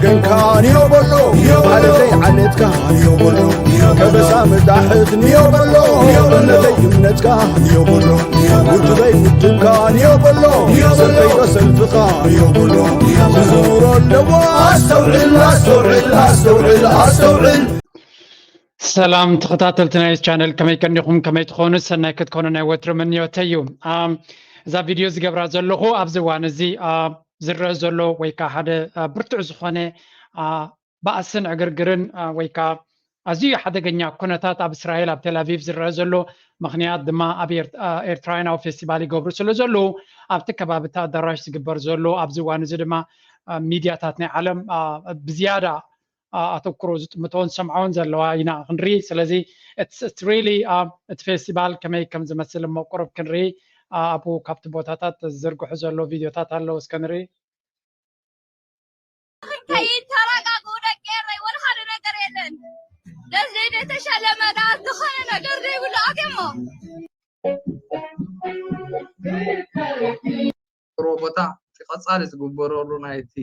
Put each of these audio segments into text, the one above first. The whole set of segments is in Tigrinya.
ገንካ ንዮ በሎ፣ ዓለተይ ዓለትካ ንዮ በሎ፣ ከበሳ መጣሕት ንዮ በሎ፣ እምነተይ እምነትካ ንዮ በሎ፣ ውድበይ ውድብካ ንዮ በሎ፣ ሰልፈይ ዶ ሰልፍኻ ንዮ በሎ፣ ትዝውሮ ኣለዎ። ኣስተውዕል ኣስተውዕል ኣስተውዕል ኣስተውዕል። ሰላም ተኸታተልቲ ናይ ቻነል፣ ከመይ ቀኒኹም? ከመይ ትኾኑ? ሰናይ ክትኮኑ ናይ ወትሩ ምንዮተይ እዩ። ኣም፣ እዛ ቪድዮ ዝገብራ ዘለኹ ኣብዚ እዋን እዚ፣ ኣ፣ ዝረአ ዘሎ ወይ ከዓ ሓደ፣ ኣ፣ ብርቱዕ ዝኾነ፣ ኣ፣ ባእስን ዕግርግርን፣ ኣ፣ ወይ ከዓ ኣዝዩ ሓደገኛ ኩነታት ኣብ እስራኤል ኣብ ቴል ኣቪቭ ዝረአ ዘሎ ምኽንያት ድማ ኣብ ኤር-፣ ኣ፣ ኤርትራውያን ኣብ ፌስቲቫል ይገብሩ ስለ ዘለዉ ኣብቲ ከባቢ እቲ ኣዳራሽ ዝግበር ዘሎ ኣብዚ እዋን እዚ ድማ፣ ኣ፣ ሚድያታት ናይ ዓለም፣ ኣ፣ ብዝያዳ፣ ኣ፣ ኣተኩሮ ዝጥምቶን ዝሰምዖን ዘለዋ ኢና ክንርኢ። ስለዚ it's, it's really፣ ኣ፣ እቲ ፌስቲቫል ከመይ ከም ዝመስል እሞ ቁሩብ ክንርኢ። ኣ፣ ኣብኡ ካብቲ ቦታታት ዝዝርግሑ ዘሎ ቪድዮታት ኣለዉ፣ እስከ ንርኢ። ከይተረጋግኡ ደቂ ኤረይ ወላ ሓደ ነገር የለን። ደስ ዘይተሸለመ ደኣ ዝኾነ ነገር ዘይብሉ ኣትየሞ። ጥሩ ቦታ እቲ ቀጻሊ ዝግበረሉ ናይቲ፣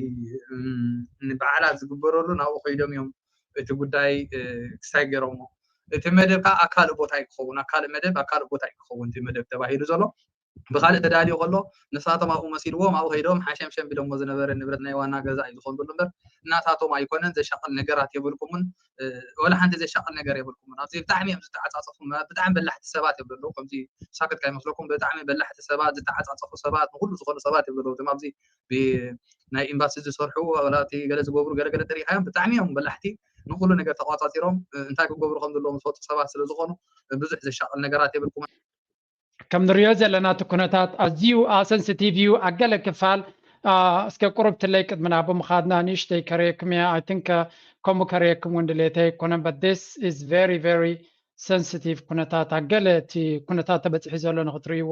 እም፣ ንበዓላት ዝግበረሉ ናብኡ ከይዶም እዮም እቲ ጉዳይ፣ እ፣ ክሳይ ገይሮሞ። እቲ መደብ ከዓ ኣብ ካልእ ቦታ እዩ ክኸውን፣ ኣብ ካልእ መደብ፣ ኣብ ካልእ ቦታ እዩ ክኸውን እቲ መደብ ተባሂሉ ዘሎ። ብኻልእ ተዳልዩ ከሎ ንሳቶም ኣብኡ መሲልዎም ኣብኡ ከይዶም ሓሸምሸም ቢሎሞ ዝነበረ ንብረት ናይ ዋና ገዛ እዩ ዝኾን ዘሎ እምበር እናታቶም ኣይኮነን። ዘሻቕል ነገራት የብልኩምን፣ እ፣ ወላ ሓንቲ ዘሻቕል ነገር የብልኩምን። ኣብዚ ብጣዕሚ እዮም ዝተዓጻጸፉ፣ መ-፣ ብጣዕሚ በላሕቲ ሰባት እዮም ዘለዉ። ከምዚ ሳክት ካይመስለኩም ብጣዕሚ በላሕቲ ሰባት፣ ዝተዓጻጸፉ ሰባት፣ ንኹሉ ዝኾኑ ሰባት እዮም ዘለዉ። እቶም ኣብዚ ብ-፣ ናይ ኤምባሲ ዝሰርሑ፣ ወላ እቲ ገለ ዝገብሩ ገለ ገለ ተሪኢኻዮም ብጣዕሚ እዮም በላሕቲ። ንኹሉ ነገር ተቋጻጺሮም፣ እ፣ እንታይ ክገብሩ ከም ዘለዎም ዝፈልጡ ሰባት ስለ ዝኾኑ፣ እ፣ ብዙሕ ዘሻቕል ነገራት የብልኩምን። ከም ንሪኦ ዘለና እቲ ኩነታት ኣዝዩ፣ ኣ፣ ሰንሲቲቭ እዩ። ኣብ ገለ ክፋል፣ ኣ፣ እስከ ቁሩብ ትለይ ቅድሚ ናብኡ ምኻድና ንእሽተይ ከርእየኩም እየ። I think፣ እ፣ ከምኡ ከርእየኩም እውን ድሌተይ ኣይኮነን፣ but this is very, very sensitive ኩነታት። ኣብ ገለ እቲ ኩነታት ተበጺሑ ዘሎ ንኽትርእይዎ።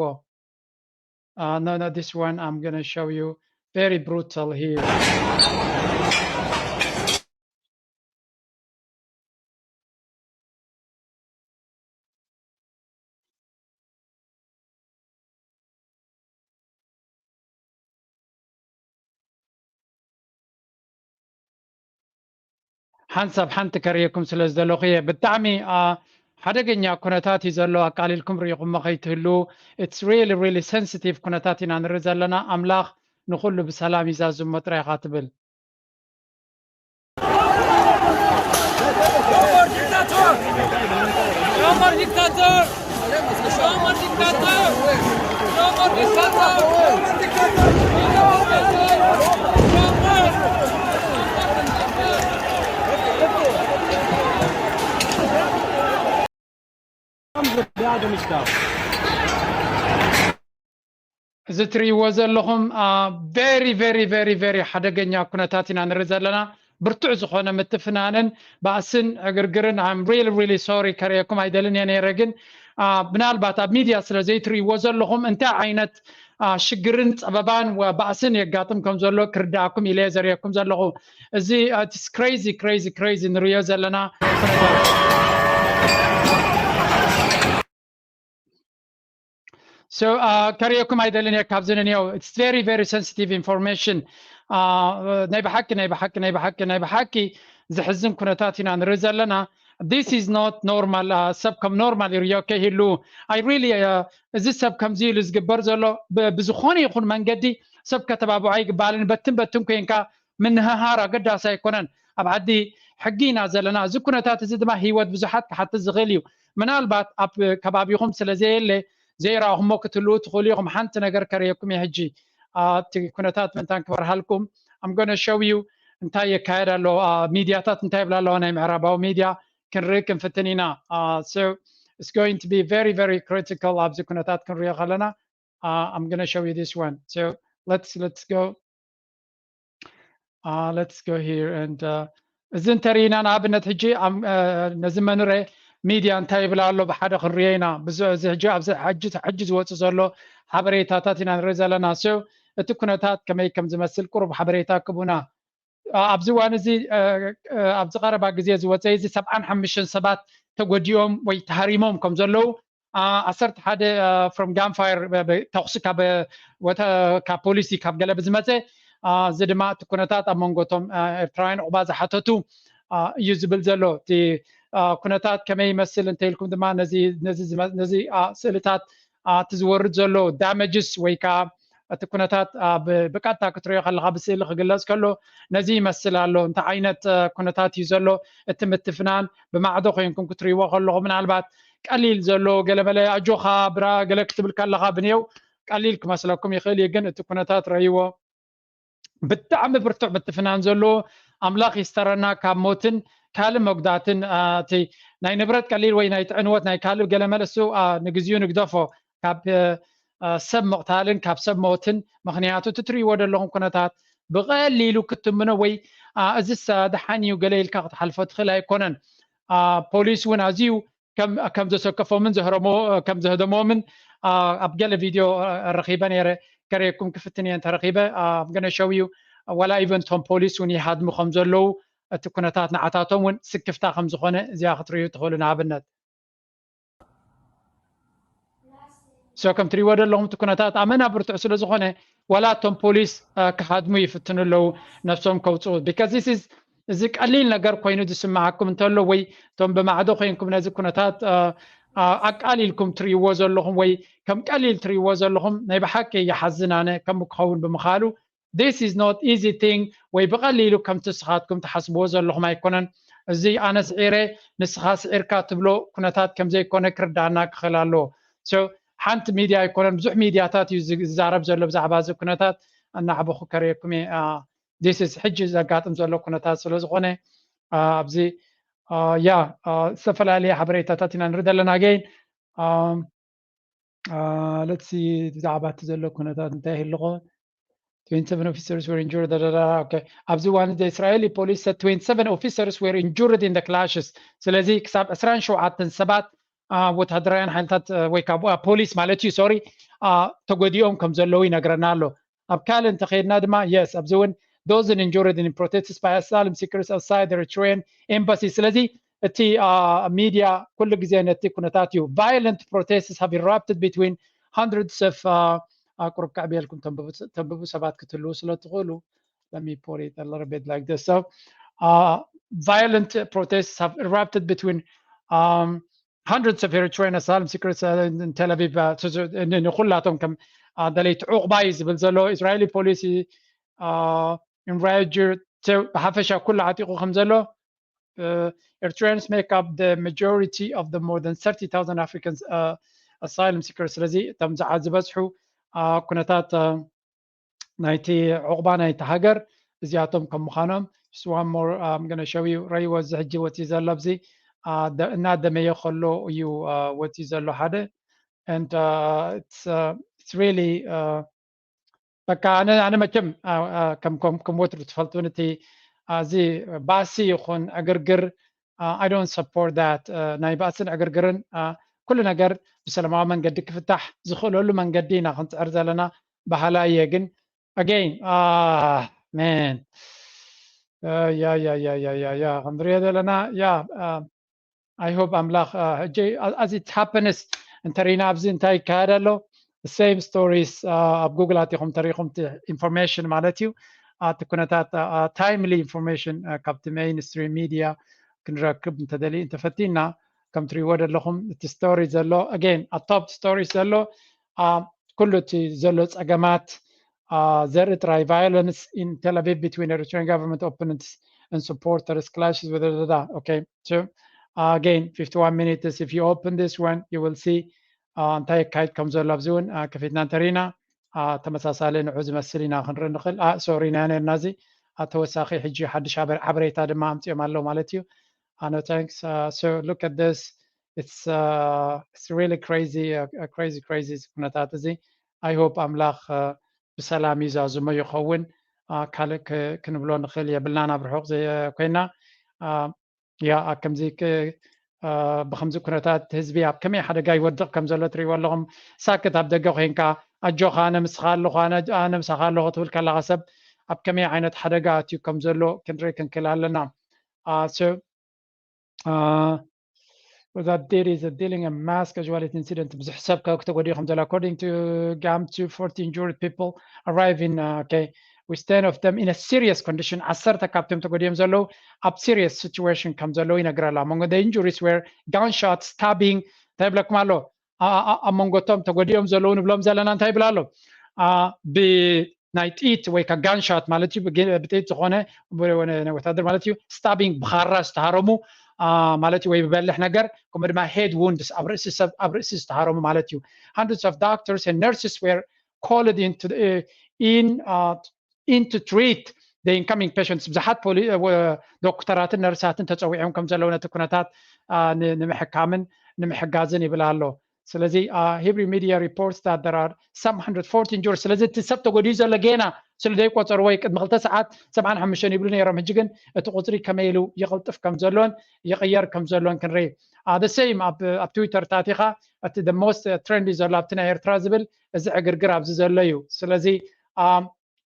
Uh, no, no, this one I'm gonna show you. Very brutal here. ሓንሳብ ሓንቲ ከርእየኩም ስለ ዝደለኹ እየ። ብጣዕሚ፣ ኣ፣ ሓደገኛ ኩነታት እዩ ዘሎ። ኣቃሊልኩም ርኢኹሞ ከይትህሉ። It's really, really sensitive ኩነታት ኢና ንርኢ ዘለና። ኣምላኽ ንኹሉ ብሰላም ይዛዝሞ ጥራይ ኢኻ ትብል። እዚ ትርእይዎ ዘለኹም፣ አ፣ very, very, very, very ሓደገኛ ኩነታት ኢና ንርኢ ዘለና። ብርቱዕ ዝኾነ ምትፍናንን ባእስን ዕግርግርን፣ I'm really, really sorry፣ ከርእየኩም ኣይደልን እየ ነይረ፣ ግን፣ አ፣ ምናልባት ኣብ ሚድያ ስለ ዘይትርእይዎ ዘለኹም እንታይ ዓይነት፣ አ፣ ሽግርን ጸበባን ወ-፣ ባእስን የጋጥም ከም ዘሎ ክርድኣኩም ኢለ እየ ዘርእየኩም ዘለኹ። እዚ፣ አ፣ it's crazy, crazy, crazy ንርእዮ ዘለና ኩነታት። So፣ አ፣ ከርእየኩም ኣይደልን እየ ካብዚ ንንየው። It's very, very sensitive information። አ፣ ናይ ብሓቂ፣ ናይ ብሓቂ፣ ናይ ብሓቂ፣ ናይ ብሓቂ ዘሕዝን ኩነታት ኢና ንርኢ ዘለና። This is not normal። አ፣ ሰብ ከም ኖርማል ይርእዮ ከይህሉ። I really፣ አ፣ እዚ ሰብ ከምዚ ኢሉ ዝግበር ዘሎ ብ-፣ ብዝኾነ ይኹን መንገዲ ሰብ ከተባብዖ ኣይግባልን። በትን በትን ኮይንካ ምንህሃር ኣገዳሲ ኣይኮነን። ኣብ ዓዲ ሕጊ ኢና ዘለና። እዚ ኩነታት እዚ ድማ ህይወት ብዙሓት ክሓትት ዝኽእል እዩ። ምናልባት ኣብ ከባቢኹም ስለ ዘየለ ዘይረኣኹሞ ክትህልዉ ትኽእሉ ኢኹም። ሓንቲ ነገር ከርእየኩም እየ ሕጂ። አ፣ እቲ ኩነታት ምእንታን ክበርሃልኩም፣ I'm gonna show you እንታይ የካየድ ኣሎ፣ አ፣ ሚድያታት እንታይ ይብላ ኣለዋ፣ ናይ ምዕራባዊ ሚድያ ክንርኢ ክንፍትን ኢና። አ፣ so it's going to be very, very critical ኣብዚ ኩነታት ክንሪኦ ከለና። Uh, I'm gonna show you this one. So let's, let's go. Uh, let's go here and, uh፣ እዚ እንተርኢና ንኣብነት ሕጂ ኣም-፣ እ፣ ነዚ መንረ ሚድያ እንታይ ይብል ኣሎ ብሓደ ክንሪኦ ኢና። ብዙ እዚ ሕጂ ኣብዚ ሕጂ፣ ሕጂ ዝወጽእ ዘሎ ሓበሬታታት ኢና ንርኢ ዘለና። So እቲ ኩነታት ከመይ ከም ዝመስል ቁሩብ ሓበሬታ ክቡና። ኣ-፣ ኣብዚ እዋን እዚ፣ እ፣ እ፣ ኣብዚ ቀረባ ግዜ ዝወጸ እዚ ሰብዓን ሓሙሽተን ሰባት ተጎዲኦም ወይ ተሃሪሞም ከም ዘለዉ፣ ኣ-፣ ዓሰርተ ሓደ፣ እ፣ from gunfire፣ ብ-፣ ብ-፣ ተኹሲ ካብ፣ ወተ-፣ ካብ ፖሊሲ ካብ ገለ ብዝመጸ፣ እዚ ድማ እቲ ኩነታት ኣብ መንጎ እቶም ኤርትራውያን ዑቕባ ዝሓተቱ እዩ ዝብል ዘሎ። እቲ ኩነታት ከመይ ይመስል እንተኢልኩም ድማ ነዚ ስእልታት፣ እቲ ዝወርድ ዘሎ damages ወይ ከዓ እቲ ኩነታት ብቀጥታ ክትሪኦ ከለካ ብስእሊ ክግለጽ ከሎ ነዚ ይመስል ኣሎ። እንታይ ዓይነት ኩነታት እዩ ዘሎ? እቲ ምትፍናን ብማዕዶ ኮይንኩም ክትሪእዎ ከለኹም ምናልባት ቀሊል ዘሎ ገለመለ ኣጆኻ ብራ ገለ ክትብል ከለኻ ብንየው ቀሊል ክመስለኩም ይኽእል እዩ፣ ግን እቲ ኩነታት ረእይዎ ብጣዕሚ ብርቱዕ ምትፍናን ዘለዎ። ኣምላኽ ይስተረና ካብ ሞትን ካልእ መጉዳትን። እቲ ናይ ንብረት ቀሊል ወይ ናይ ጥዕንወት ናይ ካልእ ገለመለ እሱ ንግዚኡ ንግደፎ፣ ካብ ሰብ ምቕታልን ካብ ሰብ ሞትን። ምኽንያቱ እቲ ትርእይዎ ዘለኹም ኩነታት ብቐሊሉ ክትምኖ ወይ እዚስ ደሓን እዩ ገለ ኢልካ ክትሓልፎ ትኽእል ኣይኮነን። ፖሊስ እውን ኣዝዩ ከም ዘሰከፎምን ከም ዘህደሞምን ኣብ ገለ ቪድዮ ረኺበ ነይረ። ከርእየኩም ክፍትን እየ እንተረኺበ። I'm gonna show you ዋላ even እቶም ፖሊስ እውን ይሃድሙ ከም ዘለዉ እቲ ኩነታት ንዓታቶም እውን ስክፍታ ከም ዝኾነ እዚኣ ክትርእዩ ትኽእሉ። ንኣብነት so ከም ትሪእዎ ዘለኹም እቲ ኩነታት ኣመና ብርቱዕ ስለ ዝኾነ ዋላ እቶም ፖሊስ ክሃድሙ ይፍትኑ ኣለዉ ነብሶም ከውፅኡ። Because this is እዚ ቀሊል ነገር ኮይኑ ዝስምዓኩም እንተሎ ወይ እቶም ብማዕዶ ኮይንኩም ነዚ ኩነታት ኣቃሊልኩም ትርእይዎ ዘለኹም ወይ ከም ቀሊል ትርእይዎ ዘለኹም ናይ ብሓቂ ይሓዝን። ኣነ ከምኡ ክኸውን ብምኻሉ this is not easy thing ወይ ብቐሊሉ ከምቲ ንስኻትኩም ትሓስብዎ ዘለኹም ኣይኮነን። እዚ ኣነ ስዒረ ንስኻ ስዒርካ ትብሎ ኩነታት ከም ዘይኮነ ክርዳኣና ክኽእል ኣለዎ። ሓንቲ ሚድያ ኣይኮነን፣ ብዙሕ ሚድያታት እዩ ዝዛረብ ዘሎ ብዛዕባ እዚ ኩነታት። እናዕበኹ ከርእየኩም እየ። This is ሕጂ ዘጋጥም ዘሎ ኩነታት ስለ ዝኾነ ኣብዚ ያ ዝተፈላለየ ሓበሬታታት ኢና ንርኢ ዘለና። Again let's see ብዛዕባ እቲ ዘሎ ኩነታት እንታይ ይህልኾ። Twenty-seven officers were injured. Okay. ኣብዚ እዋን እዚ እስራኤሊ ፖሊስ said twenty-seven officers were injured in the clashes። ስለዚ ክሳብ ዕስራን ሸውዓተን ሰባት ወታደራውያን ሓይልታት ወይ ከዓ ፖሊስ ማለት እዩ ሶሪ ተጎዲኦም ከም ዘለዉ ይነግረና ኣሎ። ኣብ ካልእ እንተኸይድና ድማ yes ኣብዚ እውን those injured in protests by asylum seekers outside the Eritrean embassy። ስለዚ እቲ ሚድያ ኩሉ ግዜ ነቲ ኩነታት እዩ violent protests have erupted between hundreds of ቁሩብ ከዕብየልኩም ተንብቡ ሰባት ክትህልዉ ስለ ትኽእሉ let me put it a little bit like this. So violent protests have erupted between hundreds of Eritrean asylum seekers in Tel Aviv ንኹላቶም ከም ደለይቲ ዑቕባ እዩ ዝብል ዘሎ። Israeli police enraged ብሓፈሻ ኩሉ ዓጢቑ ከም ዘሎ Eritreans make up the majority of the more than thirty thousand African asylum seekers። ስለዚ እቶም ዝበዝሑ ኩነታት ናይቲ ዑቕባ ናይቲ ሃገር እዚኣቶም ከም ምዃኖም just one more I'm gonna show you። ረይዎ እዚ ሕጂ ወፂ ዘሎ ኣብዚ እናደመየ ከሎ እዩ ወፂ ዘሎ ሓደ and it's really በቃ ኣነ ኣነ መቸም ከም ከም ከም ወትሩ ትፈልጡን እቲ እዚ ባሲ ይኹን ዕግርግር I don't support that። ናይ ባእስን ዕግርግርን ኩሉ ነገር ብሰላማዊ መንገዲ ክፍታሕ ዝኽእለሉ መንገዲ ኢና ክንፅዕር ዘለና በሃላይ እየ። ግን again man ያ ያ ያ ያ ያ ያ ክንሪኦ ዘለና ያ I hope ኣምላኽ ሕጂ as it happens እንተሪና ኣብዚ እንታይ ይካየድ ኣሎ same stories ኣብ ጉግል ኣቲኹም ተሪኹም information ማለት እዩ። እቲ ኩነታት timely information ካብቲ mainstream media ክንረክብ እንተደሊ እንተፈቲና ከም ትሪእዎ ዘለኹም እቲ story ዘሎ again ኣብ top stories ዘሎ ኩሉ እቲ ዘሎ ፀገማት ዘርኢ ጥራይ violence in Tel Aviv between Eritrean government opponents and supporters clashes with okay so again fifty-one minutes if you open this one you will see እንታይ ይካየድ ከም ዘሎ ኣብዚ እውን ከፊትና እንተሪና ተመሳሳሊ ንዑ ዝመስል ኢና ክንርኢ ንኽእል። ሶሪ ኢና ነርና እዚ ተወሳኺ ሕጂ ሓድሽ ሓበሬታ ድማ ኣምፅኦም ኣለዉ ማለት እዩ። No thanks. So look at this. It's really crazy, crazy, crazy ኩነታት እዚ። I hope ኣምላኽ ብሰላም ይዛዝሞ ይኸውን። ካልእ ክንብሎ ንኽእል የብልናን ኣብ ርሑቕ ኮይና ያ ከምዚ ብከምዚ ኩነታት ህዝቢ ኣብ ከመይ ሓደጋ ይወድቕ ከም ዘሎ ትሪእዎ ኣለኹም። ሳክት ኣብ ደገ ኮይንካ ኣጆኻ ኣነ ምስኻ ኣለኹ ኣነ ምሳኻ ኣለኹ ትብል ከለኻ ሰብ ኣብ ከመይ ዓይነት ሓደጋ ኣትዩ ከም ዘሎ ክንርኢ ክንክእል ኣለና። Was that there is a dealing a mass casualty incident ብዙሕ ሰብ ካብ ክተጎዲኡ ከም ዘሎ according to GAM two forty injured people arriving okay with ten of them in a serious condition. ዓሰርተ ካብቶም ተጎዲኦም ዘለዉ ኣብ serious situation ከም ዘለዉ ይነግር ኣሎ። Among the injuries were gunshot, stabbing፣ እንታይ ይብለኩም ኣሎ? ኣብ መንጎ እቶም ተጎዲኦም ዘለዉ ንብሎም ዘለና እንታይ ይብል ኣሎ? ብናይ ጥይት ወይ ከዓ ጋንሻት ማለት እዩ፣ ብጥይት ዝኾነ ወታደር ማለት እዩ፣ ስታቢንግ፣ ብኻራ ዝተሃረሙ ማለት እዩ፣ ወይ ብበልሕ ነገር፣ ከምኡ ድማ ሄድ ውንድስ፣ ኣብ ርእሲ ሰብ፣ ኣብ ርእሲ ዝተሃረሙ ማለት እዩ። Hundreds of doctors and nurses were called into the, in uh, in to treat the incoming patients። ብዙሓት ዶክተራትን ነርሳትን ተፀዊዖም ከም ዘለዉ ነቲ ኩነታት ንምሕካምን ንምሕጋዝን ይብል ኣሎ። ስለዚ Hebrew media reports that there are some one hundred forty injured። ስለዚ እቲ ሰብ ተጎዲኡ ዘሎ ጌና ስለ ዘይቆፀርዎ እዩ። ቅድሚ ክልተ ሰዓት ሰብዓን ሓሙሽተን ይብሉ ነይሮም። ሕጂ ግን እቲ ቁፅሪ ከመይ ኢሉ ይቕልጥፍ ከም ዘሎን ይቕየር ከም ዘሎን ክንርኢ። The same ኣብ ትዊተር ታቲኻ እቲ the most trendy ዘሎ ኣብቲ ናይ ኤርትራ ዝብል እዚ ዕግርግር ኣብዚ ዘሎ እዩ። ስለዚ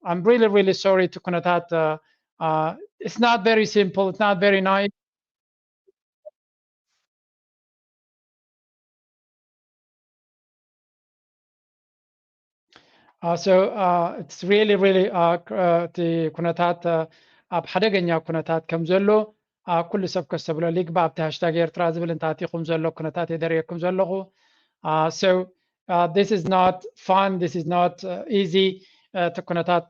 I'm really, really sorry to ኩነታት. Uh, uh, it's not very simple. It's not very nice. Uh, so uh, it's really, really uh, uh, እቲ ኩነታት uh, ኣብ ሓደገኛ ኩነታት ከም ዘሎ ኩሉ ሰብ ከስተብለሉ ይግባእ። ኣብቲ ሃሽታግ ኤርትራ ዝብል እንታቲኹም ዘሎ ኩነታት የደርየኩም ዘለኹ። So this is not fun, this is not easy። እቲ ኩነታት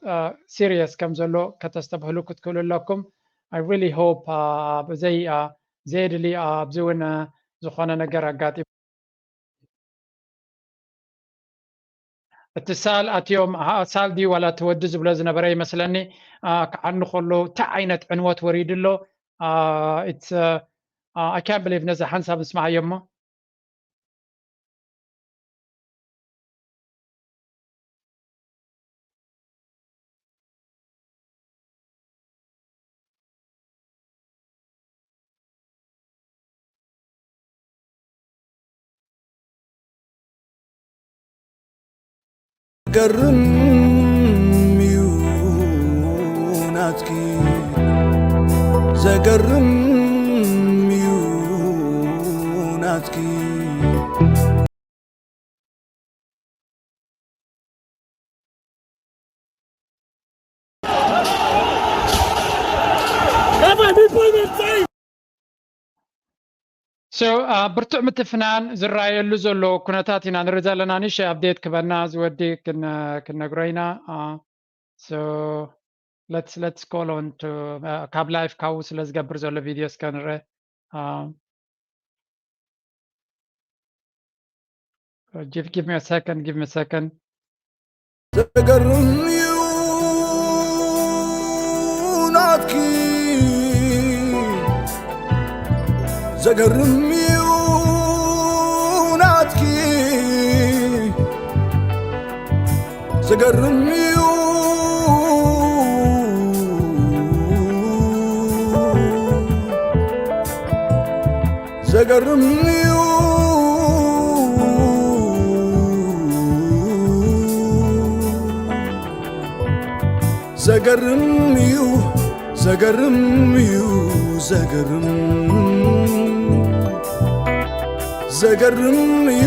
serious ከም ዘሎ ከተስተብህሉ ክትክእሉ ኣለኩም። I really hope ብዘይ ዘየድሊ ኣብዚ እውን ዝኾነ ነገር ኣጋጢሙ እቲ ሳል ኣትዮም ሳል ድዩ ዋላ እቲ ወዲ ዝብሎ ዝነበረ ይመስለኒ ክዓኑ ከሎ እንታይ ዓይነት ዕንወት ወሪዱ ኣሎ። I can't believe ነዚ ሓንሳብ ንስማዓዮ እሞ ዘገርም እዩ ናትኪ ዘገርም እዩ ናትኪ So ብርቱዕ ምትፍናን ዝረኣየሉ ዘሎ ኩነታት ኢና ንርኢ ዘለና። ንእሽተይ update ክበና ዝወዲ ክነግሮ ኢና። So let's let's call on to ካብ live ካብኡ ስለ ዝገብር ዘሎ ቪድዮ እስከ ንርአ። Give, give me a second, give me a second. ዘገርም እዩ ናትኪ ዘገርም እዩ ናትኪ ዘገርም እዩ ዘገርም እዩ ዘገርም እዩ ዘገርም እዩ ዘገርም ዘገርም እዩ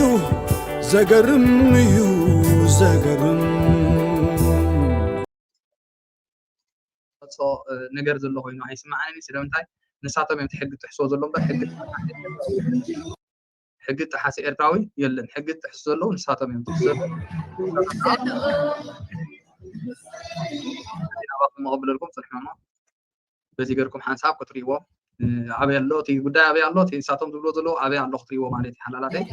ዘገርም እዩ ዘገርም ነገር ዘሎ ኮይኑ ኣይስማዓኒ ስለምንታይ ንሳቶም እዮም ሕጊ ጥሕሶ ዘሎ እምበር ሕጊ ሕጊ ጥሓሲ ኤርትራዊ የለን ሕጊ ጥሕሱ ዘለዉ ንሳቶም እዮም ጥሕሱ ዘለዉ ናባኩም መቐብለልኩም ፅንሑ እሞ በዚ ገርኩም ሓንሳብ ክትሪእዎ ኣበይ ኣሎ እቲ ጉዳይ ኣበይ ኣሎ እቲ ንሳቶም ዝብሎ ዘለዉ ኣበይ ኣሎ ክትሪእዎ ማለት እዩ ሓላላተይ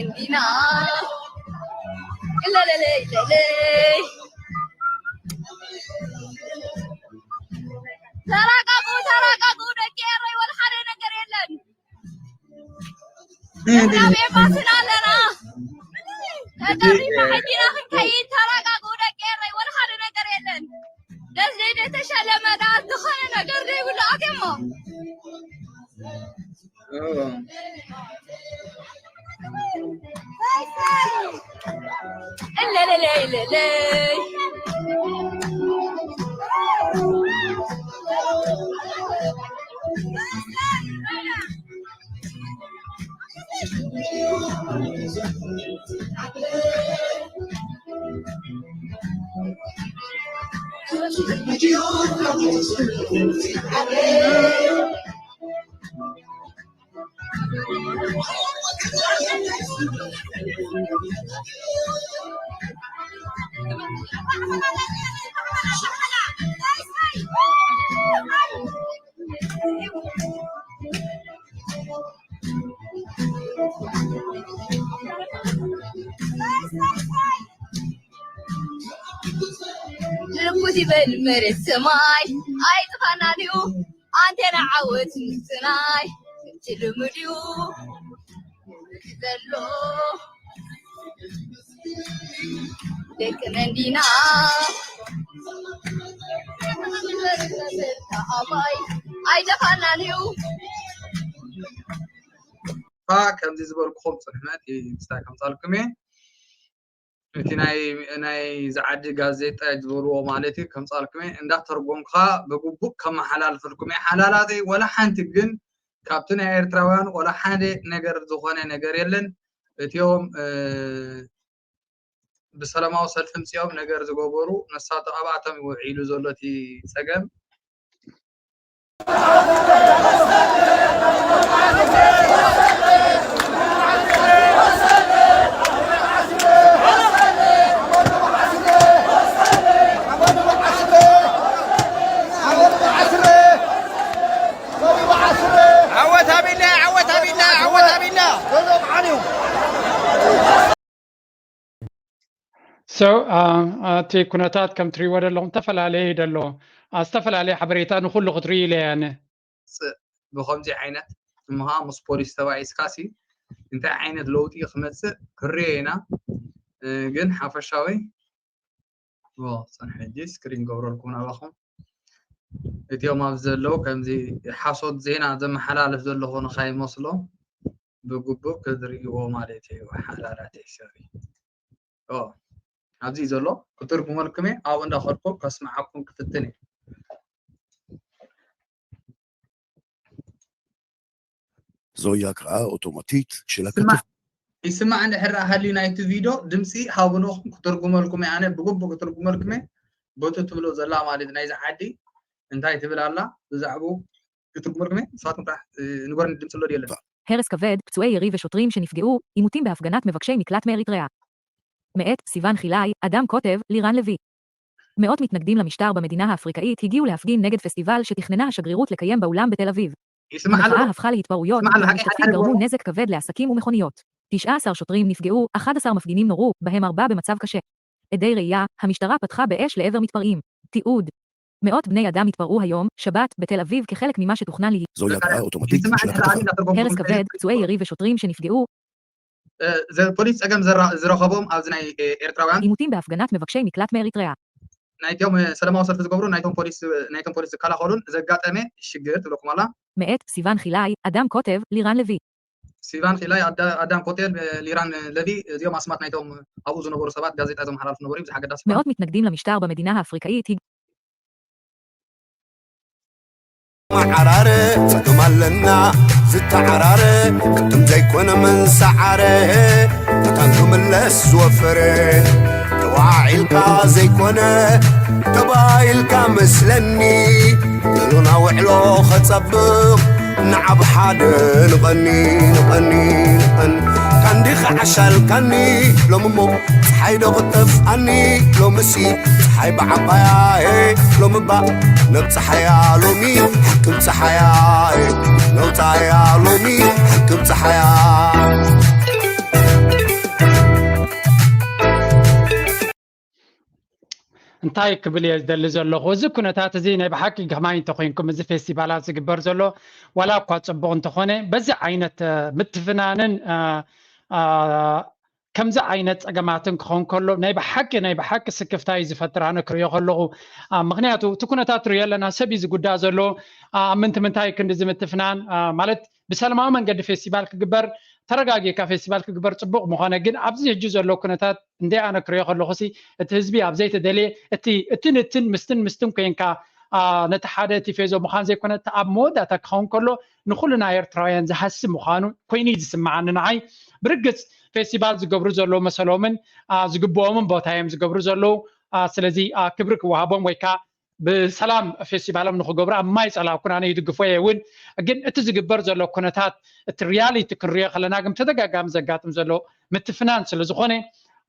እንዲና እለለለይ ለለይ ተራቀቁ ተራቀቁ ደቂ ኤረይ ወላ ሓደ ነገር የለን። ናብ ኤምባስና ኣለና ተጠሪና ሕጂና ክንከይድ ተራቀቁ ደቂ ኤረይ ወላ ሓደ ነገር የለን። ደስ ዘይተሸለመ ደኣ ዝኾነ ነገር ዘይብሉ ኣትሞ እለለለይ ለለይ ህኩት ይበል መሬት ሰማይ ኣይጥፋናን እዩ ኣንቴና ዓወት ምትናይ እቲ ልሙድ እዩ ዘሎ ደቂ መንዲና ኣባይ ኣይጠፋናን እዩ ከምዚ ዝበልኩኹም ፅንሕነት ምስታይ ከምፃልኩም እየ እቲ ናይ ዝዓዲ ጋዜጣ ዝበልዎ ማለት እዩ ከምፃልኩም እየ እንዳተርጎምካ ብግቡእ ከመሓላልፈልኩም እየ ሓላላተይ ወላ ሓንቲ ግን ካብቲ ናይ ኤርትራውያን ወላ ሓደ ነገር ዝኾነ ነገር የለን እቲኦም ብሰላማዊ ሰልፊ ምፅኦም ነገር ዝገበሩ ነሳቶ ኣብኣቶም ውዒሉ ዘሎ እቲ ፀገም So እቲ ኩነታት ከም ትሪእዎ ዘለኹም ዝተፈላለየ እዩ ዘሎ። ዝተፈላለየ ሓበሬታ ንኩሉ ክትርኢ ኢለ እየ ኣነ። ብከምዚ ዓይነት እሞ ከዓ ምስ ፖሊስ ተባኢስካ ሲ እንታይ ዓይነት ለውጢ ክመፅእ ክሪኦ ኢና። ግን ሓፈሻዊ ፅን ሕጂ ስክሪን ገብረልኩም ናባኹም። እቲኦም ኣብዚ ዘለዉ ከምዚ ሓሶት ዜና ዘመሓላልፍ ዘለኹ ንካይመስሎ ብግቡእ ክዝርእዎ ማለት እዩ ሓላላተይ ሰሪ ኣብዚ እዩ ዘሎ ክትርጉመልኩም እየ ኣብኡ እንዳኸድኩ ከስምዓኩም ክፍትን እየ ዞያ ክዓ ኦቶማቲክ ሽለከት ይስማዕ እንድሕር ሃልዩ ናይቲ ቪድዮ ድምፂ ሃቡንኹም ክትርጉመልኩም እየ ኣነ ብግቡእ ክትርጉመልኩም እየ በቲ ትብሎ ዘላ ማለት ናይዚ ዓዲ እንታይ ትብል ኣላ ብዛዕቡ ክትርጉመልኩም እየ ንስኻትኩም ጥራሕ ንገሩኒ ድምፂ ኣሎ ድዩ የለን הרס כבד, פצועי ירי ושוטרים שנפגעו, עימותים בהפגנת מבקשי מקלט מאריתריאה. מאת סיון חילאי, אדם כותב, לירן לוי. מאות מתנגדים למשטר במדינה האפריקאית הגיעו להפגין נגד פסטיבל שתכננה השגרירות לקיים באולם בתל אביב. המחאה הפכה להתפרעויות, והמשתתפים גרמו נזק כבד לעסקים ומכוניות. תשעה עשר שוטרים נפגעו, אחד עשר מפגינים נורו, בהם ארבעה במצב קשה. עדי ראייה, המשטרה פתחה באש לעבר מתפרעים. תיעוד. מאות בני אדם התפרעו היום, שבת, בתל אביב כחלק ממה שתוכנן להיות. ዞያ ክዓ ኦቶማቲክ הרס כבד, פצועי ירי ושוטרים שנפגעו. ፖሊስ ፀገም ዝረኸቦም ኣብዚ ናይ ኤርትራውያን עימותים בהפגנת מבקשי מקלט מאריתריאה. ናይቶም ሰላማዊ ሰልፊ ዝገብሩ ናይቶም ፖሊስ ናይቶም ፖሊስ ዝከላኸሉን ዘጋጠመ ሽግር ትብለኩም ኣላ מאת סיון חילאי, אדם כותב, לירן לוי. סיון חילאי, אדם כותב, לירן לוי, እዚኦም ኣስማት ናይቶም ኣብኡ ዝነበሩ ሰባት ጋዜጣ ዘመሓላልፉ ነበሩ ብዙሕ ኣገዳሲ מאות מתנגדים למשטר במדינה האפריקאית መዓራረ ጸገም ኣለና ዝተዓራረ ቅድም ዘይኮነ መንሰዓረ መታን ክምለስ ዝወፈረ ተዋዒልካ ዘይኮነ ተባይልካ መስለኒ ደሎና ውዕሎ ኸጸብቕ ንዓብ ሓደ ንቐኒ ንቐኒ ንቐኒ ካንዲኻ ዓሻልካኒ ሎምሞ ፀሓይ ዶ ክጠፍኣኒ ሎምሲ ፀሓይ ብዓባያ ሎምባ ነብፀሓያ ሎሚ ሓክም ፀሓያ ነውፃያ ሎሚ ሓክም ፀሓያ እንታይ ክብል እየ ዝደሊ ዘለኹ እዚ ኩነታት እዚ ናይ ብሓቂ ከማይ እንተኮይንኩም እዚ ፌስቲቫላት ዝግበር ዘሎ ዋላ እኳ ፅቡቕ እንተኾነ በዚ ዓይነት ምትፍናንን ከምዚ ዓይነት ፀገማትን ክኸውን ከሎ ናይ ብሓቂ ናይ ብሓቂ ስክፍታ እዩ ዝፈጥር ኣነ ክሪኦ ከለኹ ምክንያቱ እቲ ኩነታት ትሪኦ ኣለና ሰብ እዩ ዝጉዳእ ዘሎ ኣብ ምንቲ ምንታይ ክንዲ ዝምትፍናን ማለት ብሰላማዊ መንገዲ ፌስቲቫል ክግበር ተረጋጊእካ ፌስቲቫል ክግበር ፅቡቅ ምኾነ ግን ኣብዚ ሕጂ ዘሎ ኩነታት እንደ ኣነ ክሪኦ ከለኹ ሲ እቲ ህዝቢ ኣብ ዘይተደልየ እቲ እትን እትን ምስትን ምስትን ኮይንካ ነቲ ሓደ ቲፌዞ ምዃን ዘይኮነ እቲ ኣብ መወዳእታ ክኸውን ከሎ ንኩልና ኤርትራውያን ዝሃሲ ምዃኑ ኮይኑ እዩ ዝስምዓኒ ንዓይ ብርግፅ ፌስቲቫል ዝገብሩ ዘለዉ መሰሎምን ዝግብኦምን ቦታ እዮም ዝገብሩ ዘለዉ ስለዚ ክብሪ ክወሃቦም ወይ ከዓ ብሰላም ፌስቲቫሎም ንክገብሩ ኣብ ማይ ጸላኩን ኣነ ይድግፎ እየ እውን። ግን እቲ ዝግበር ዘሎ ኩነታት፣ እቲ ሪያሊቲ ክንሪኦ ከለና ግን ተደጋጋሚ ዘጋጥም ዘሎ ምትፍናን ስለ ዝኾነ፣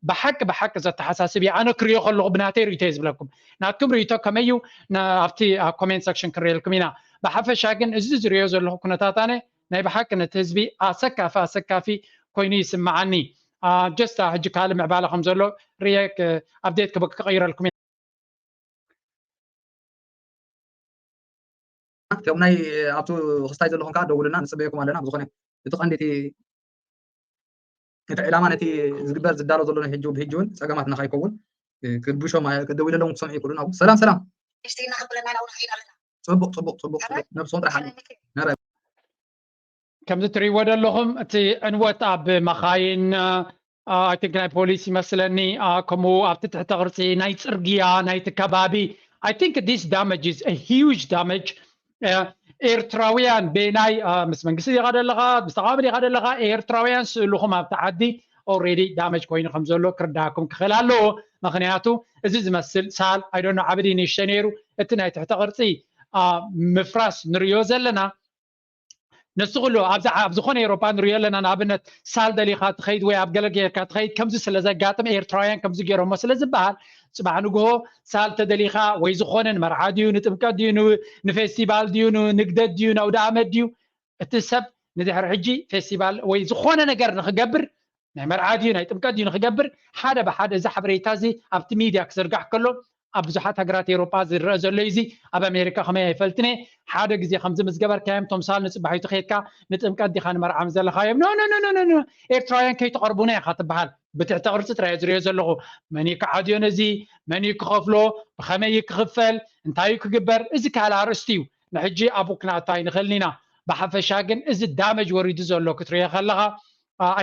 ብሓቂ ብሓቂ ዘተሓሳስብ እየ። ኣነ ክሪኦ ከለኹ ብናተይ ርእቶ እየ ዝብለኩም። ናትኩም ርእቶ ከመይ እዩ? ና- ኣብቲ ኣብ ኮሜንት ሰክሽን ክንሪኤልኩም ኢና። ብሓፈሻ ግን እዚ ዝሪኦ ዘለኹ ኩነታት ኣነ ናይ ብሓቂ ነቲ ህዝቢ ኣሰካፊ ኣሰካፊ ኮይኑ ይስምዓኒ። ጀስት ሕጂ ካልእ ምዕባለ ከም ዘሎ ርየ ኣፕዴት ክቕይረልኩም እየ። እቶም ናይ ኣብቱ ክስታይ ዘለኹም ከዓ ደውሉና፣ ንፅበየኩም ኣለና። ብዝኾነ እቲ ቀንዲ እቲ እቲ ዕላማ ነቲ ዝግበር ዝዳሎ ዘሎ ናይ ሕጂ ብሕጂ እውን ፀገማት ንኸይከውን ክብሾም ደዊለሎም ክሰምዑ ይኽእሉ። ናብ ሰላም ሰላም። ንእሽተይ እናኸበለና ኢና እውን ኸይድ ኣለና። ፅቡቕ ፅቡቕ ፅቡቕ ፅቡቕ ነብሶም ጥራሕ ኣለ። ከምዚ ትሪእዎ ዘለኹም እቲ ዕንወት ኣብ መኻይን፣ I think ናይ ፖሊስ ይመስለኒ፣ ከምኡ ኣብቲ ትሕተ ቅርፂ ናይ ፅርግያ ናይቲ ከባቢ። I think this damage is a huge damage. ኤርትራውያን ቤናይ ምስ መንግስቲ ዲኻ ደለኻ፣ ምስ ተቃዋሚ ዲኻ ደለኻ፣ ኤርትራውያን ስእልኹም ኣብቲ ዓዲ ኦልሬዲ ዳመጅ ኮይኑ ከም ዘሎ ክርዳኩም ክኽእል ኣለዎ። ምክንያቱ እዚ ዝመስል ሳል ኣይዶኖ ዓብዲ ንእሽተ ነይሩ፣ እቲ ናይ ትሕተ ቅርፂ ምፍራስ ንሪዮ ዘለና። ነሱ ኩሉ ኣብ ዝኾነ ኤሮፓ ንሪኦ ኣለና። ንኣብነት ሳል ደሊኻ ትኸይድ ወይ ኣብ ገለ ጌርካ ትኸይድ ከምዚ ስለ ዘጋጥም ኤርትራውያን ከምዚ ገይሮሞ ስለ ዝበሃል፣ ፅባሕ ንግሆ ሳል ተደሊኻ ወይ ዝኾነ ንመርዓ ድዩ ንጥምቀት ድዩ ንፌስቲቫል ድዩ ንንግደት ድዩ ንኣውደ ኣመት ድዩ እቲ ሰብ ንድሕሪ ሕጂ ፌስቲቫል ወይ ዝኾነ ነገር ንክገብር ናይ መርዓ ድዩ ናይ ጥምቀት ድዩ ንክገብር ሓደ ብሓደ እዚ ሓበሬታ እዚ ኣብቲ ሚድያ ክዝርጋሕ ከሎ ኣብ ብዙሓት ሃገራት ኤሮጳ ዝረአ ዘሎ እዚ ኣብ ኣሜሪካ ከመይ ኣይፈልጥን እየ። ሓደ ግዜ ከምዚ ምስ ገበርካዮም ቶም ሳል ንፅባሒቱ ከይድካ ንጥምቀት ዲኻ ንመርዓ ምስ ዘለኻዮም ኖ ኖ ኖ ኖ ኖ ኤርትራውያን ከይትቐርቡና ኢኻ ትበሃል። ብትሕቲ ቅርፂ ጥራይ ዝሪኦ ዘለኹ መን እዩ ክዓድዮ ነዚ መን እዩ ክኸፍሎ ብኸመይ እዩ ክኽፈል እንታይ እዩ ክግበር እዚ ካልእ ኣርእስቲ እዩ። ንሕጂ ኣብኡ ክነኣቱ ኣይንኽእልን ኢና። ብሓፈሻ ግን እዚ ዳመጅ ወሪዱ ዘሎ ክትሪኦ ከለኻ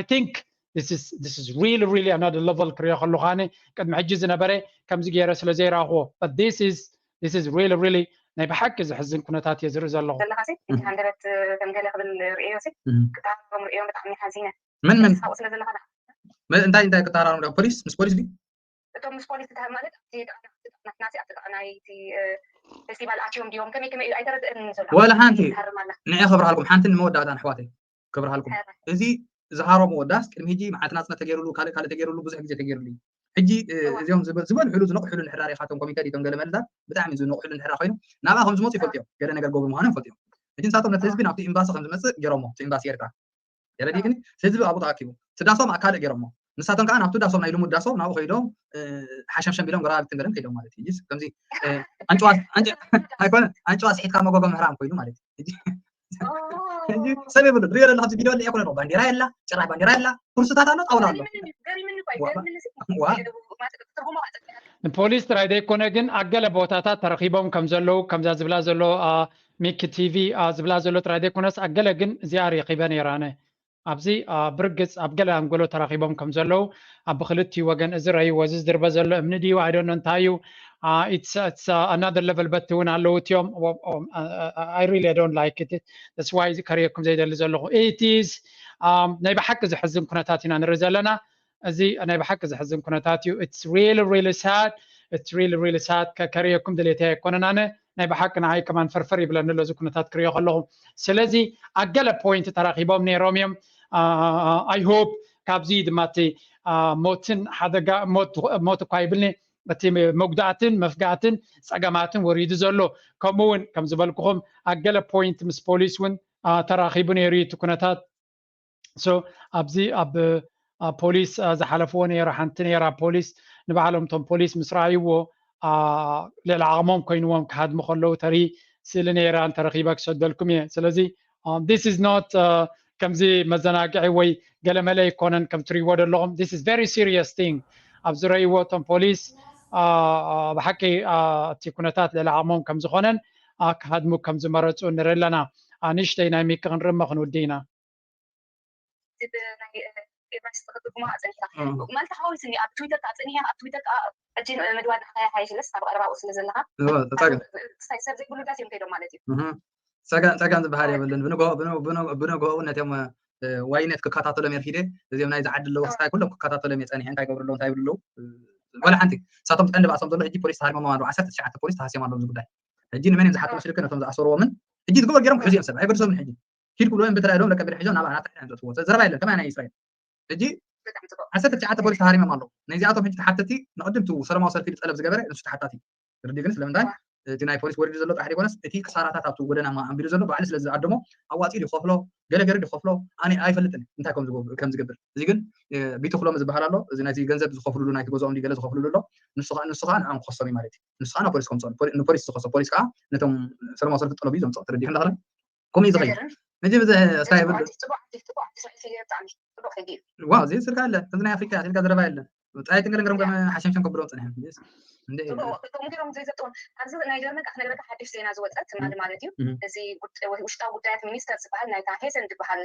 I think this is this is really really another level ክሪኦ ከለኹ ኣነ ቅድሚ ሕጂ ዝነበረ ከምዚ ገይረ ስለ ዘይረኣኽዎ but this is this is really really ናይ ብሓቂ ዘሕዝን ኩነታት እየ ዝርኢ ዘለኹ። ዘለኻሲ ኤይት ሃንድረድ ከም ገለ ክብል ርእዮሲ ክትሃርቦም ርእዮም ብጣዕሚ ሓዚነ። መን መን? ስለ ዘለኻ እንታይ እንታይ ክትሃራረሙ ፖሊስ ምስ ፖሊስ ድዩ? እቶም ምስ ፖሊስ ትሃብ ማለት ኣብቲ ናትናሲ ኣብቲ ጥቕናይ እቲ ፌስቲቫል ኣትዮም ድዮም ከመይ ከመይ ኣይተረድእን ዘሎ ወላ ሓንቲ። ንዕ ከብርሃልኩም ሓንቲ ንመወዳእታ ንሕዋተይ ከብርሃልኩም እዚ ዝሃረምዎ ዳስ ቅድሚ ሕጂ መዓልቲ ናፅነት ተገይሩሉ ካልእ ካልእ ተገይሩሉ ብዙሕ ግዜ ተገይሩሉ እዩ። ሕጂ እዚኦም ዝበልሕሉ ዝነቕሕሉ እንድሕር ሪኢኻቶም ኮሚቴ ዲቶም ገለ መልታት ብጣዕሚ ዝነቕሕሉ እንድሕር ኮይኑ ናብኣ ከም ዝመፁ ይፈልጡ እዮም። ገለ ነገር ገብሩ ምዃኖም ይፈልጡ እዮም። ሕጂ ንሳቶም ነቲ ህዝቢ ናብቲ ኤምባሲ ከም ዝመፅእ ገይሮሞ እቲ ኤምባሲ ኤርትራ ተረዲእክኒ ህዝቢ ኣብኡ ተኣኪቡ እቲ ዳሶም ኣካልእ ገይሮሞ ንሳቶም ከዓ ናብቲ ዳሶም ናይ ልሙድ ዳሶም ናብኡ ከይዶም ሓሸምሸም ቢሎም ጎረባብቲ ገለን ከይዶም ማለት እዩ ከምዚ ኣይኮነ ኣንጭዋ ስሒትካ መጎጎ ምህራም ኮይኑ ማለት እዩ ሰብ የብሉ ሪኦ ለና ኣብዚ ቪድዮ ለ ይኮነ ባንዲራ የላ ጭራሽ ባንዲራ የላ ኩርስታት ኣሎ ጣውላ ኣሎ ንፖሊስ ጥራይ ዘይኮነ ግን ኣብ ገለ ቦታታት ተረኪቦም ከም ዘለዉ ከምዛ ዝብላ ዘሎ ሚኪ ቲቪ ዝብላ ዘሎ ጥራይ ዘይኮነስ ኣብ ገለ ግን እዚኣ ረኺበ ነይረ ኣነ ኣብዚ ብርግፅ ኣብ ገለ ኣንጎሎ ተራኺቦም ከም ዘለዉ ኣብ ብክልቲኡ ወገን እዚ ረእይዎ እዚ ዝድርበ ዘሎ እምኒ ድዩ ኣይደኖ እንታይ እዩ it's another level በቲ እውን ኣለዉ እቲኦም I really don't like it that's why እዚ ከርእየኩም ዘይደሊ ዘለኹ it is ናይ ብሓቂ ዘሕዝን ኩነታት ኢና ንርኢ ዘለና እዚ ናይ ብሓቂ ዘሕዝን ኩነታት እዩ it's really really sad it's really really sad ከርእየኩም ድሌተይ ኣይኮነን ኣነ ናይ ብሓቂ ንዓይ ከማን ፈርፈር ይብለኒ ኣሎ እዚ ኩነታት ክሪኦ ከለኹ ስለዚ ኣብ ገለ ፖይንት ተራኺቦም ነይሮም እዮም I hope ካብዚ ድማ እቲ ሞትን ሓደጋ ሞት እኳ ይብልኒ እቲ መጉዳእትን መፍጋእትን ፀገማትን ወሪዱ ዘሎ ከምኡ እውን ከም ዝበልኩኹም ኣብ ገለ ፖይንት ምስ ፖሊስ እውን ተራኺቡ ነይሩ እቲ ኩነታት so ኣብዚ ኣብ ፖሊስ ዝሓለፍዎ ነይራ ሓንቲ ነይራ ፖሊስ ንባዕሎም እቶም ፖሊስ ምስ ረኣይዎ ልዕሊ ዓቕሞም ኮይንዎም ክሃድሙ ከለዉ ተርኢ ስእሊ ነይራ እንተረኺበ ክሰደልኩም እየ ስለዚ this is not ከምዚ መዘናግዒ ወይ ገለመለ ኣይኮነን ከም ትሪእዎ ዘለኹም this is very serious thing ኣብ ዝረእይዎ እቶም ፖሊስ ብሓቂ እቲ ኩነታት ልዕሊ ዓቕሞም ከም ዝኾነን ክሃድሙ ከም ዝመረፁ ንርኢ ኣለና ንእሽተይ ናይ ሚኪ ክንርመ ክንውዲ ኢና ናይ ኤርባስ ተኸትልኩማ ኣፀኒሕካ ማለት ሓወይስኒ ኣብ ትዊተር ከዓ ፀኒሐ ኣብ ትዊተር ከዓ ሕጂ ምድዋል ንክኸያ ሓይሽለስ ኣብ ቀረባኡ ስለ ዘለካ ክስታይ ሰብ ዘይብሉ ዳስ እዮም ከይዶም ማለት እዩ ፀገም ዝበሃል የብልን ብንገኡ ነቶም ዋይነት ክከታተሎም እየ ርኪደ እዚኦም ናይ ዝዓዲ ኣለዉ ክስታይ ኩሎም ክከታተሎም እየ ፀኒሐ እንታይ ገብሩ ኣለዉ እንታይ ይብሉ ኣለዉ ዋላ ሓንቲ። ንሳቶም ቀንዲ ባእሶም ዘሎ ሕጂ ፖሊስ ተሃሪሞም ኣለዉ። ዓሰርተ ትሽዓተ ፖሊስ ተሃስዮም ኣለዉ እዚ ጉዳይ። ሕጂ ንመን እዮም ዝሓቱ መስልክ? ነቶም ዝኣሰርዎምን ሕጂ ዝግበር ገይሮም ክሕዙ እዮም ሰብ ኣይገድሶምን። ሕጂ ኪድ ክብልዎ እዮም ብትራይ ኢሎም ለቀቢር ሒዞም ናብ ኣናት ሓይና ዘጥፍዎ ዘረባ የለን ከማይ ናይ እስራኤል። ሕጂ ዓሰርተ ትሽዓተ ፖሊስ ተሃሪሞም ኣለዉ። ነዚኣቶም ሕጂ ተሓተቲ ንቕድም እቲ ሰላማዊ ሰልፊ ብጠለብ ዝገበረ ንሱ ተሓታቲ። ርዲ ግን ስለምንታይ እቲ ናይ ፖሊስ ወሪዱ ዘሎ ጥራሕ ደይኮነስ እቲ ክሳራታት ኣብቲ ጎደና ማ ኣንቢሩ ዘሎ ባዕሉ ስለ ዝኣደሞ ኣዋፂኡ ድኸፍሎ ገለ ገይሩ ድኸፍሎ ኣነ ኣይፈልጥን እንታይ ከም ዝገብር። እዚ ግን ቢትክሎም ዝበሃል ኣሎ። እዚ ናይቲ ገንዘብ ዝኸፍሉሉ ናይቲ ገዛኦም ገለ ዝኸፍሉሉ ኣሎ። ንሱ ከዓ ንሱ ከዓ ንዓም ክኸሶም እዩ ማለት እዩ። ንሱ ከዓ ናብ ፖሊስ ከምፅኦ ንፖሊስ ዝኸሶ ፖሊስ ከዓ ነቶም ሰላማዊ ሰልፊ ጠለቡ እዩ ዘምፅኦ። ተረዲኹ እንዳኸለ ከምኡ እዩ ዝኸይድ። ሕጂ ብዚ ስታይ ዋው እዚ ስልካ ኣለ እዚ ናይ ኣፍሪካ ስልካ ዘረባ የለን። ፃይትን ገለንገረም ከም ሓሸምሸም ከብሎም ፀኒሖም። እንዴ ከምኡ ገይሮም ዘይዘጥዎም ኣብዚ ናይ ጀርመን ከዓ ክነግረካ ሓድሽ ዜና ዝወፀት ትማሊ ማለት እዩ። እዚ ውሽጣዊ ጉዳያት ሚኒስተር ዝበሃል ናይታ ሄሰን ዝበሃል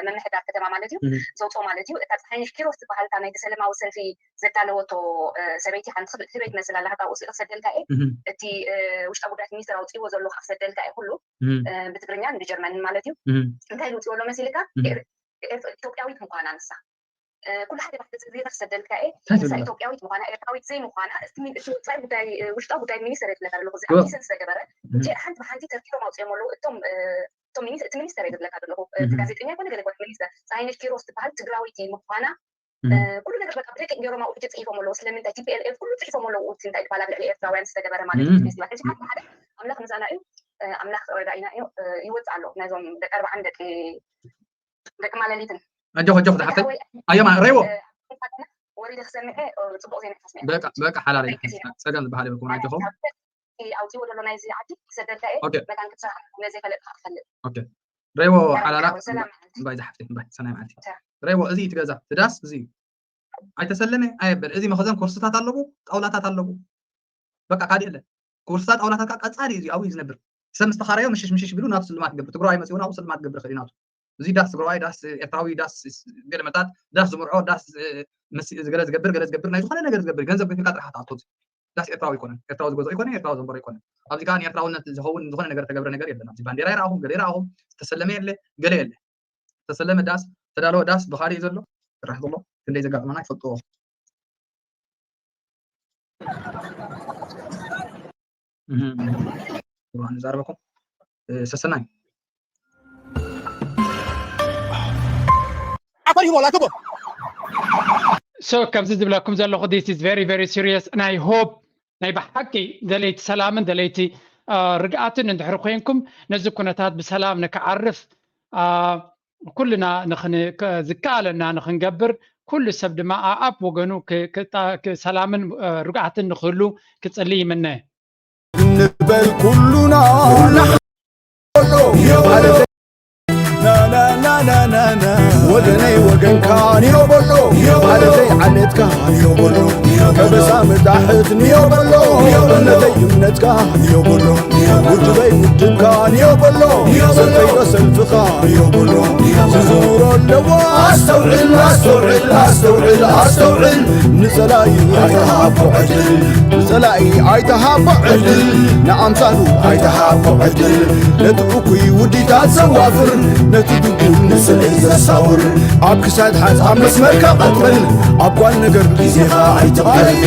ምምሕዳር ከተማ ማለት እዩ ዘውፅኦ ማለት እዩ። እታ ፀሓይነሽ ኪሮስ ዝበሃል እታ ናይቲ ሰለማዊ ሰልፊ ዘዳለወቶ ሰበይቲ ሓንቲ ክፍልቲ ህበይ ትመስል ኣላ። ካብኡ ስኢለ ክሰደልካ እየ እቲ ውሽጣዊ ጉዳያት ሚኒስተር ኣውፅእዎ ዘሎ ከዓ ክሰደልካ እየ ኩሉ ብትግርኛን ብጀርመንን ማለት እዩ። እንታይ ዝውፅእዎ ኣሎ መሲልካ? ኢትዮጵያዊት ምኳና ንሳ ኩሉ ሓደ ባሕቲ ዜና ክሰደልካ እየ። ንሳ ኢትዮጵያዊት ምኳና ኤርትራዊት ዘይምኳና እቲ ወፃኢ ጉዳይ ውሽጣዊ ጉዳይ ሚኒስተር እየ ዝብለካ ዘለኹ እዚ ኣዲሰን ዝተገበረ ሓንቲ ብሓንቲ ተርኪቦም ኣውፅኦም ኣለዉ። እቶም እቲ ሚኒስተር እየ ዝብለካ ዘለኹ እቲ ጋዜጠኛ ይኮነ ገለ ሚኒስተር ፀሃይነሽ ኪሮስ ትበሃል ትግራዊት ምኳና ኩሉ ነገር በቃ ብደቂቅ ገይሮም ኣብኡ ሕጂ ፅሒፎም ኣለዉ። ስለምንታይ ቲፒኤልኤፍ ኩሉ ፅሒፎም ኣለዉ። እቲ እንታይ ዝበሃል ኣብ ልዕሊ ኤርትራውያን ዝተገበረ ማለት እዩ። ፌስቲቫል ሕጂ ሓደ ሓደ ኣምላኽ ምሳና እዩ። ኣምላኽ ረዳኢና እዩ። ይወፅእ ኣሎ ናይዞም ደቂ ኣርባዓን ደቂ ደቂ ማለሊትን ኣጆኽ ኣጆኽ ዝሓፍተይ ኣዮማ ረይዎ ወሪደ ክሰምዐ ፅቡቅ ዜና ክሰምዐ በቃ ሓላለይ ፀገም ዝበሃል የብልኩም ኣጆኹም ኣውፅዎ ዘሎ ናይዚ ዓዲ ክሰደልካ እየ መታን ክትሰርሓ ነዘይፈለጥካ ክትፈልጥ ረይዎ ሓላላ ባይ ዝሓፍተይ ባይ ሰናይ መዓልቲ ረይዎ እዚ ትገዛ ትዳስ እዚ ኣይተሰለመ ኣየበል እዚ መኸዘን ኮርስታት ኣለቡ ጣውላታት ኣለቡ በቃ ካዲ የለ ኮርስታት ጣውላታት ከዓ ቀፃሊ እዩ ኣብኡ ዝነብር ሰብ ምስ ተኻረዮ ምሽሽ ምሽሽ ቢሉ ናቱ ስልማት ገብር ትግራዋይ መፅኡ ናብኡ ስልማት ገብር ኽእል ናቱ እዚ ዳስ ትግራዋይ ዳስ ኤርትራዊ ዳስ ገለመታት ዳስ ዝምርዖ ዳስ ገለ ዝገብር ገለ ዝገብር ናይ ዝኾነ ነገር ዝገብር ገንዘብ ከፊልካ ጥራሕ ትኣቶ ዳስ ኤርትራዊ ኣይኮነን ኤርትራዊ ዝገዝኦ ኣይኮነ ኤርትራዊ ዘንበሮ ኣይኮነ ኣብዚ ከዓ ንኤርትራውነት ዝኸውን ዝኾነ ነገር ተገብረ ነገር የለን ኣብዚ ባንዴራ ይረኣኹም ገለ ይረኣኹም ዝተሰለመ የለ ገለ የለ ዝተሰለመ ዳስ ዝተዳለወ ዳስ ብኻሊእ ዘሎ ስራሕ ዘሎ ክንደይ ዘጋጥመና ይፈልጥዎ ንዛረበኩም ሰሰናይ ዓፈር ይቦላ ክቦ so ከምዚ ዝብለኩም ዘለኹ this is very very serious ናይ ሆፕ ናይ ብሓቂ ደለይቲ ሰላምን ደለይቲ ርግኣትን እንድሕር ኮይንኩም ነዚ ኩነታት ብሰላም ንክዓርፍ ኩልና ዝከኣለና ንክንገብር ኩሉ ሰብ ድማ ኣኣብ ወገኑ ሰላምን ርግኣትን ንክህሉ ክፅሊ ይምነ ንበል ኩሉና ወገነይ ወገንካ ንዮ በሎ ዓለተይ ዓለትካ ንዮ በሎ ከበሳ መጣሕት ንዮ በሎ እምነተይ እምነትካ ንዮ በሎ ውድበይ ውድብካ ንዮ በሎ ሰልፈይ ሰልፍኻ ንዮ በሎ ዝዝውሮ ኣለዎ ኣስተውዕል ኣስተውዕል ኣስተውዕል ኣስተውዕል ንጸላኢ ኣይተሃቦ ዕድል ንጸላኢ ኣይተሃቦ ዕድል ንኣምሳሉ ኣይተሃቦ ዕድል ነቲ እኩይ ውዲታት ዘዋፍር ነቲ ድጉል ንስልዒ ዘሳውር ኣብ ክሳድ ሓዝ ኣብ መስመርካ ቀጥል ኣብ ጓል ነገር ግዜኻ ኣይትቕተል